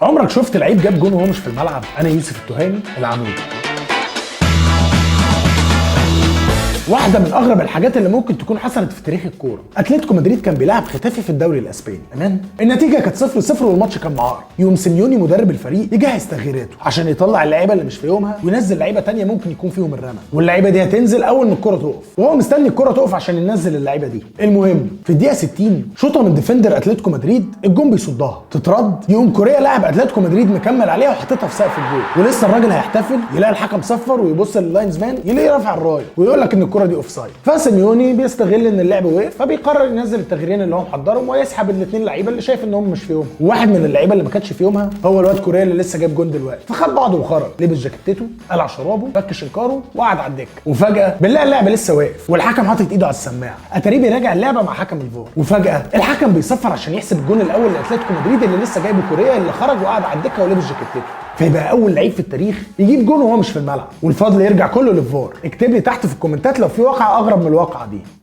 عمرك شفت لعيب جاب جون وهو مش في الملعب؟ انا يوسف التهامي العمود. واحدة من اغرب الحاجات اللي ممكن تكون حصلت في تاريخ الكورة، اتلتيكو مدريد كان بيلعب ختافي في الدوري الاسباني، تمام؟ النتيجة كانت 0-0 والماتش كان معار. يوم سيميوني مدرب الفريق يجهز تغييراته عشان يطلع اللعيبة اللي مش في يومها وينزل لعيبة تانية ممكن يكون فيهم الرمى، واللعيبة دي هتنزل اول ما الكورة تقف، وهو مستني الكورة تقف عشان ينزل اللعيبة دي. المهم في الدقيقة 60 شوطه من defender اتلتيكو مدريد، الجون بيصدها، تترد، يقوم كوريا لاعب اتلتيكو مدريد مكمل عليها وحاططها في سقف الجول، ولسه الراجل هيحتفل يلاقي الحكم صفر ويبص لل linesman يلاقيه رافع الراية ويقول لك ان الكره دي offside. فسيميوني بيستغل ان اللعب وقف، فبيقرر ينزل التغييرين اللي هو محضرهم ويسحب الاثنين لعيبة اللي شايف ان هم مش في يومهم. وواحد من اللعيبة اللي ما كانتش في يومها هو الواد كوريا اللي لسه جايب جون دلوقتي، فخد بعضه وخرج، لبس جاكيتته، قلع شرابه، فك شنكاره وقعد على الدكة. وفجاة بنلاقي اللعب لسه واقف والحكم حاطط ايده على السماعة، اتاريه بيراجع اللعبة مع حكم الفار. وفجاة الحكم بيصفر عشان يحسب الجون الاول لاتلتيكو مدريد اللي لسه جايبه كوريا اللي خرج وقعد على الدكة ولبس جاكيتته، فيبقى اول لعيب في التاريخ يجيب جون وهو مش في الملعب، والفضل يرجع كله للفار. اكتب لي تحت في الكومنتات لو في واقعه اغرب من الواقعة دي.